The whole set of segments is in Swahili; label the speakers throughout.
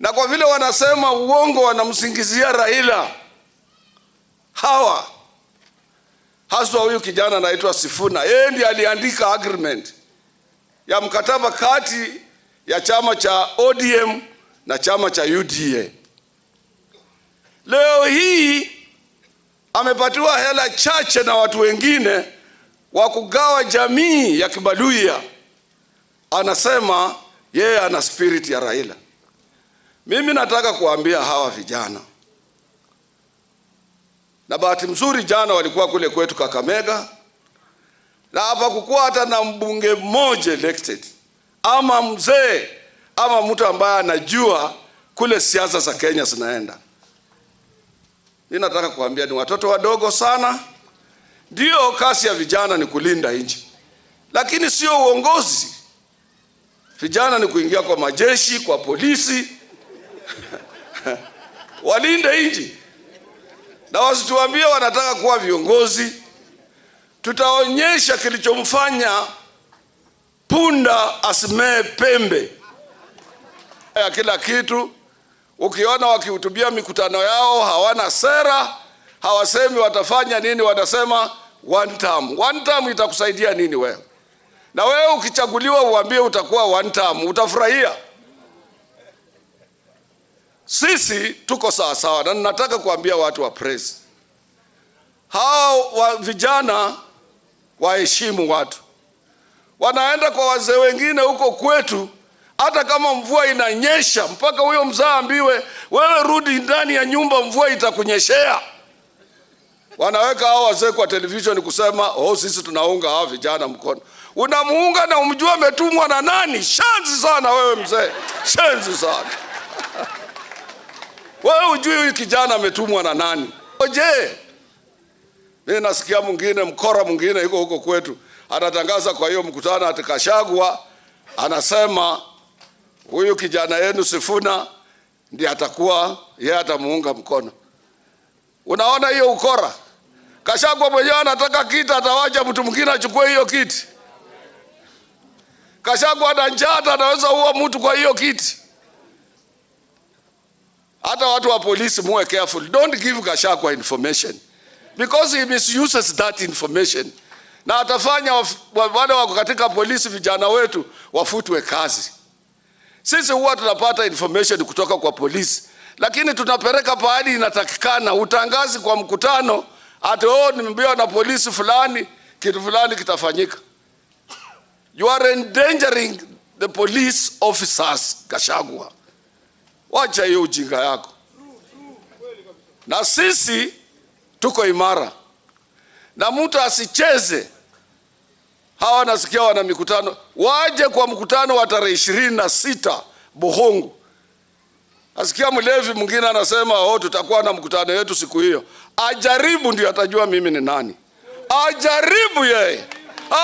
Speaker 1: Na kwa vile wanasema uongo, wanamsingizia Raila. Hawa haswa huyu kijana anaitwa Sifuna, yeye ndiye aliandika agreement ya mkataba kati ya chama cha ODM na chama cha UDA. Leo hii amepatiwa hela chache na watu wengine wa kugawa jamii ya Kibaluya, anasema yeye ana spirit ya Raila. Mimi nataka kuambia hawa vijana, na bahati mzuri jana walikuwa kule kwetu Kakamega, na hapa kukuwa hata na mbunge mmoja elected ama mzee ama mtu ambaye anajua kule siasa za Kenya zinaenda. Mimi nataka kuambia ni watoto wadogo sana. Ndio kazi ya vijana ni kulinda nchi, lakini sio uongozi. Vijana ni kuingia kwa majeshi, kwa polisi walinde nchi, na wasituambie wanataka kuwa viongozi. Tutaonyesha kilichomfanya punda asimee pembe ya kila kitu. Ukiona wakihutubia mikutano yao hawana sera, hawasemi watafanya nini, wanasema one term. One term itakusaidia nini wewe? Na wewe ukichaguliwa uambie utakuwa one term, utafurahia? Sisi tuko sawa sawa, na ninataka kuambia watu wa press, hao wa vijana waheshimu watu, wanaenda kwa wazee wengine huko kwetu, hata kama mvua inanyesha, mpaka huyo mzee ambiwe, wewe rudi ndani ya nyumba, mvua itakunyeshea. Wanaweka hao wazee kwa television kusema, oh, sisi tunaunga hao vijana mkono. Unamuunga na umjua ametumwa na nani? Shenzi sana wewe mzee, shenzi sana wewe. Ujui huyu kijana ametumwa na nani? Je, mimi nasikia mwingine mkora mwingine yuko huko kwetu anatangaza kwa hiyo mkutano ati Gachagua anasema huyu kijana yenu Sifuna ndiye atakuwa yeye atamuunga mkono. Unaona hiyo ukora? Gachagua mwenyewe anataka kiti, atawacha mtu mwingine achukue hiyo kiti. Gachagua ana njaa, anaweza ua mtu kwa hiyo kiti. Hata watu wa polisi muwe careful. Don't give Gachagua information because he misuses that information, na atafanya wale wako katika polisi, vijana wetu wafutwe kazi. Sisi huwa tunapata information kutoka kwa polisi, lakini tunapeleka pahali inatakikana. Utangazi kwa mkutano ati oh, nimeambiwa na polisi fulani kitu fulani kitafanyika. You are endangering the police officers, Gachagua. Wacha hiyo ujinga yako. Na sisi tuko imara, na mtu asicheze. Hawa nasikia wana mikutano, waje kwa mkutano wa tarehe 26 Bukhungu. Nasikia mlevi mwingine anasema, oh, tutakuwa na mkutano yetu siku hiyo. Ajaribu ndio atajua mimi ni nani. Ajaribu yeye,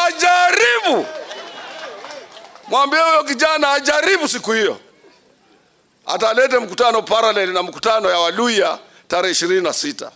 Speaker 1: ajaribu. Mwambie huyo kijana ajaribu siku hiyo, atalete mkutano parallel na mkutano ya Waluya tarehe 26.